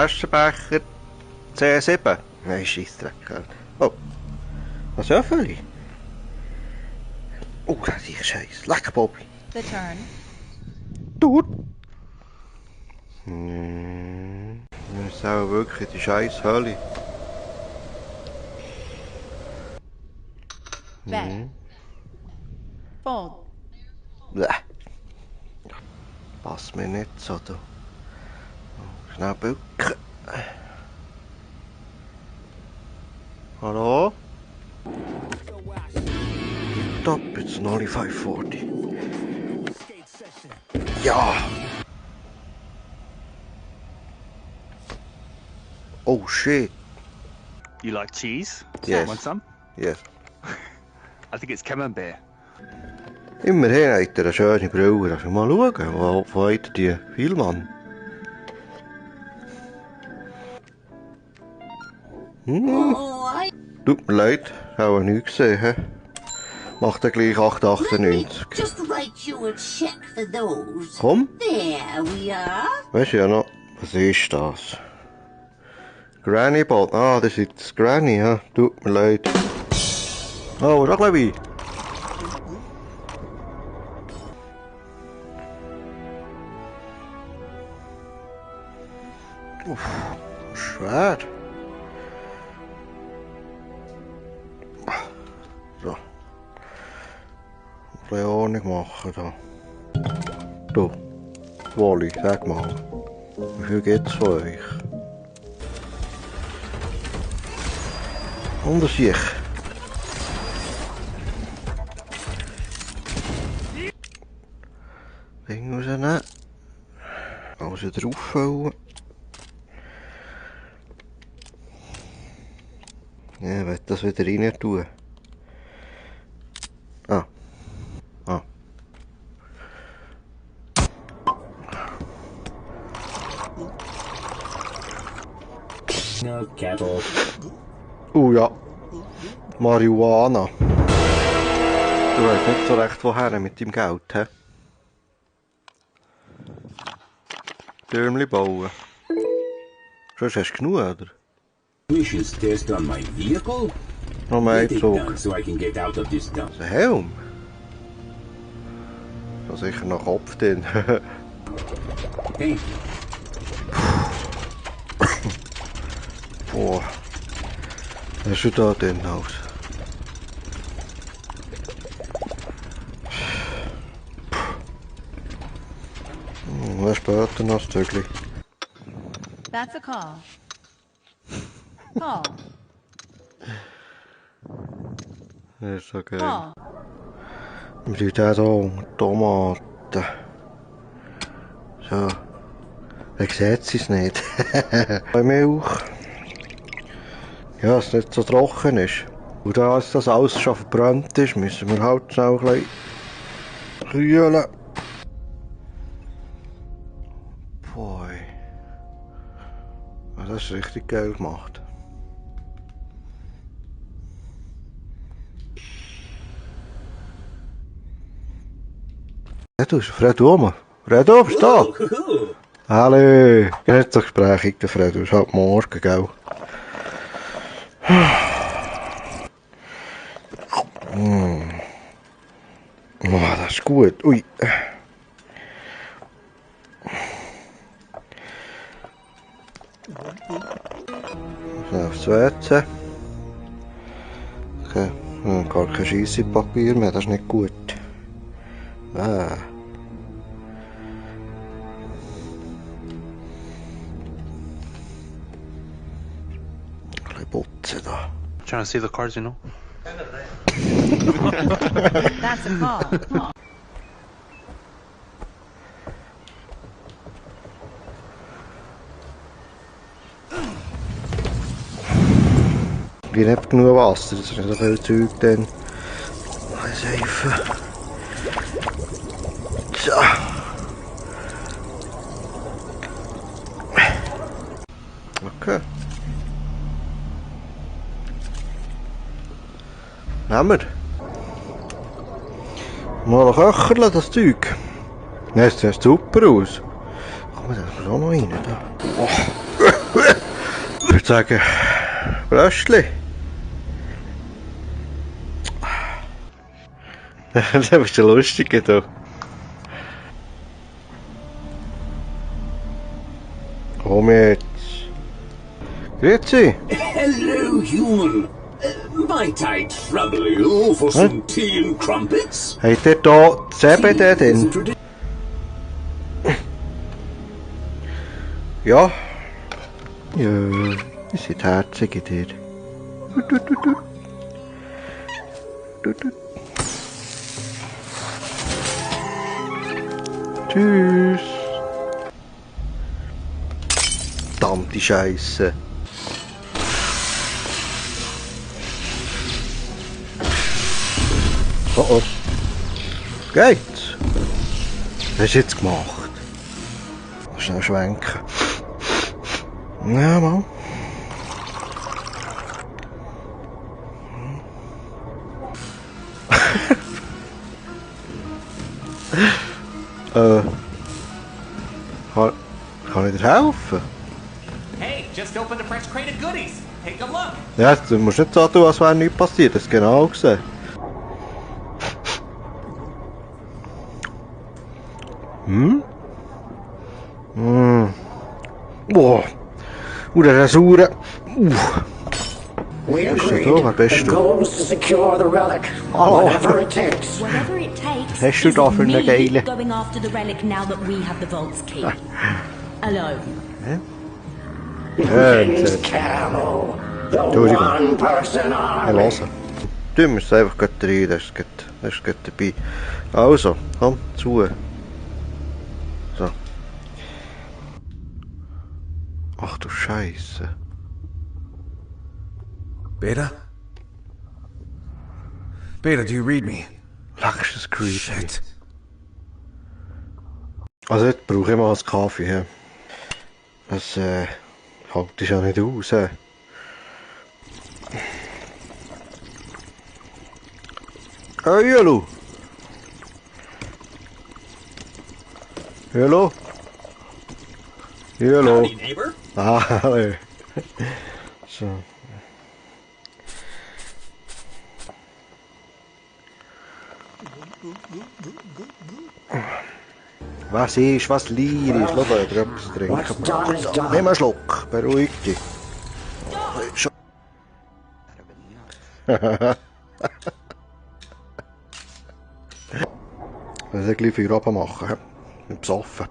Aschenbecher C7. Nein, Scheissdreck. Oh, was ist Öffeli? Oh, das ist Scheiß. Leck, Bobby. The turn. Du. Das ist auch wirklich die scheiß Hölle. Bet. Fold. Bleh. Passt mir nicht so, du. Schnell bücken. Hallo? Top, it's only 540. Ja! Oh shit! You like cheese? Yes. Want some? Yes. I think it's camembert. Immerhin hat er eine schöne Brille. Darf ich mal schauen, wo hat die Vielmann? Tut mir leid, habe nichts gesehen. He? Macht er gleich 8,98. Komm! Weißt du ja noch, was ist das? Granny Bot. Ah, das ist das Granny, ja. Tut mir leid. Oh, da glaube ich. Uff, schwer. So. Ein bisschen Ordnung machen da. Du, Wally, sag mal. Wie viel gibt's von euch? Unter sich. Ding rausnehmen. Also drauffüllen. Ja, ich will das wieder rein tun. Ah. Ah. No cattle. Ja. Marihuana. Du weißt nicht so recht woher mit deinem Geld, hä? Türmli bauen. Sonst hast du genug, oder? Missions test on my vehicle? Noch mehr Get it Zug. done so I can get out of this town. Ein Helm? Da sicher noch Kopf drin. Thank you. Boah. Was hast du da denn aus? Was später noch ein Stückchen. That's a call. Call. Das ist okay. Call. Wir brauchen hier Tomaten. So. Wer sieht es nicht? Milch. Ja, dass es nicht so trocken ist. Und da das alles schon verbrannt ist, müssen wir halt schnell ein bisschen kühlen. Boah. Das ist richtig geil gemacht. Fredo, Fredo, bist du da? Hallo, nicht so gesprächig, der Fredo, ist halt morgen, gell? Oh, das ist gut, ui. So, aufs WC. Okay, gar kein Scheissepapier mehr, das ist nicht gut. Ah. Ein bisschen putzen da. Trying to see the cards, you know? That's a call. Ich habe nicht genug Wasser, das ist nicht so viel Zeug dann. Seife. So. Okay. Nehmen wir. Mal köcheln, das Zeug. Nein, das sieht super aus. Komm, das muss auch noch rein. Da. Oh. sagen, Bröstli. Das ist ja lustig, du. Komm jetzt. Grüezi. Hello, human. Might I trouble you for some tea and crumpets? Habt ihr da CBD drin? Ja. Ja, ihr seid herzig in dir. Tschüss. Verdammte Scheisse. Oh oh. Geht's? Was hast du jetzt gemacht? Schnell schwenken. Ja, mal. Kann ich dir helfen? Hey, just opened a fresh crate of goodies. Take a look. Ja, du musst nicht so tun, als wäre nichts passiert. Das ist genau gesehen. Boah. Der saure. We Bist du agreed. da? Wer bist The du? goal is to secure the relic, whatever it takes. Whatever it takes. Hast du is da für eine me geile? going after the relic now that we have the vault's key. Alone. Prince Camo, the one person army. Hören. Du musst einfach gleich rein, das ist gleich dabei. Also, komm, zu. So. Ach du Scheiße. Beta? Beta, do you read me? Leck, ist das creepy. Shit. Also jetzt brauche ich mal einen Kaffee. He. Das hält ja nicht aus. He. Hey, hallo. Hallo. Hallo. Howdy, neighbor. Ah, hallo. So. Was ist, was Lier ist? Lass euch etwas trinken. So, nimm einen Schluck, beruhig dich. Schon. Das ist gleich viel Rappen machen. Nicht besoffen.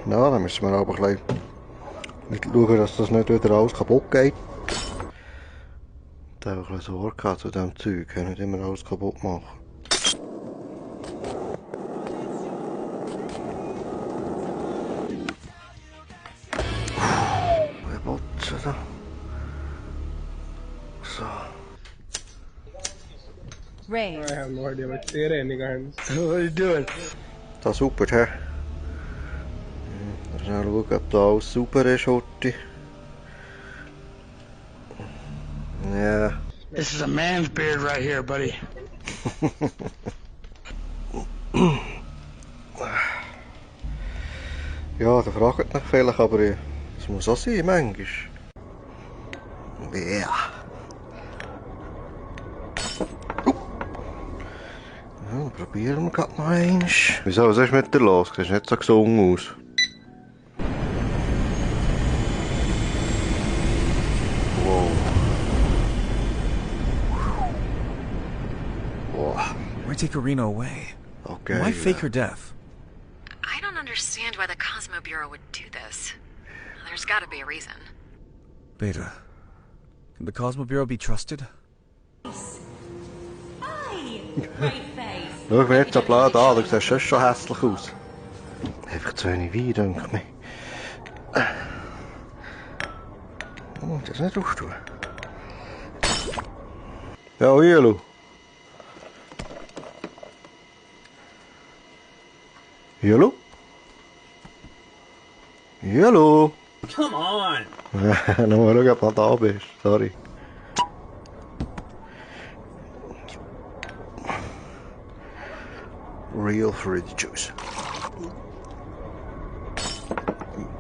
Ja, dann müssen wir aber ein bisschen schauen, dass das nicht wieder alles kaputt geht. Da habe ich ein bisschen Sorge zu diesem Zeug. Ich kann nicht immer alles kaputt machen. Da. So. Raid. I have no idea what there any guns. What are you doing? Das super, hä? Schnell schauen, ob da alles super ist heute. Ja. This is a man's beard right here, buddy. Ja, der fragt mich vielleicht, aber es muss auch sein, manchmal. Ja. Ja, probieren wir gerade noch eins. Wieso, was ist mit dir los? Du siehst nicht so gesungen aus. Wow. Wow. Why take Arena away? Okay. Why fake her death? I don't understand why the Cosmo Bureau would do this. There's gotta be a reason. Beta, can the Cosmo Bureau be trusted? Hi, brave face. Schau mir jetzt so blöd an, du siehst schon hässlich aus. Einfach zu wenig Wein, denke ich mir. Oh, das nicht drauf tun. Ja, hallo. Hallo? Hallo? Come on. Nochmal schauen, ob du da bist. Sorry. Real fruit juice.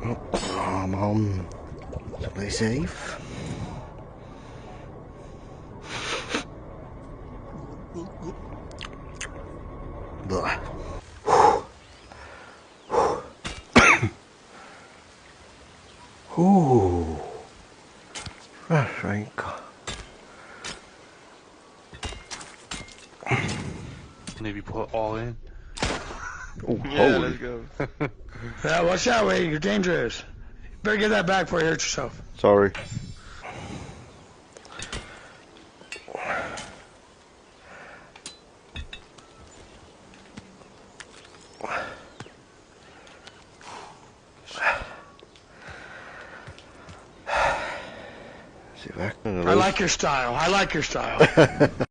Oh Mann. Play safe. Blah. Ooh. That's right. Maybe put it all in. Oh, Yeah, let's go. Yeah, watch out, Wade. You're dangerous. Better get that back before you hurt yourself. Sorry. See if I can. I like your style. I like your style.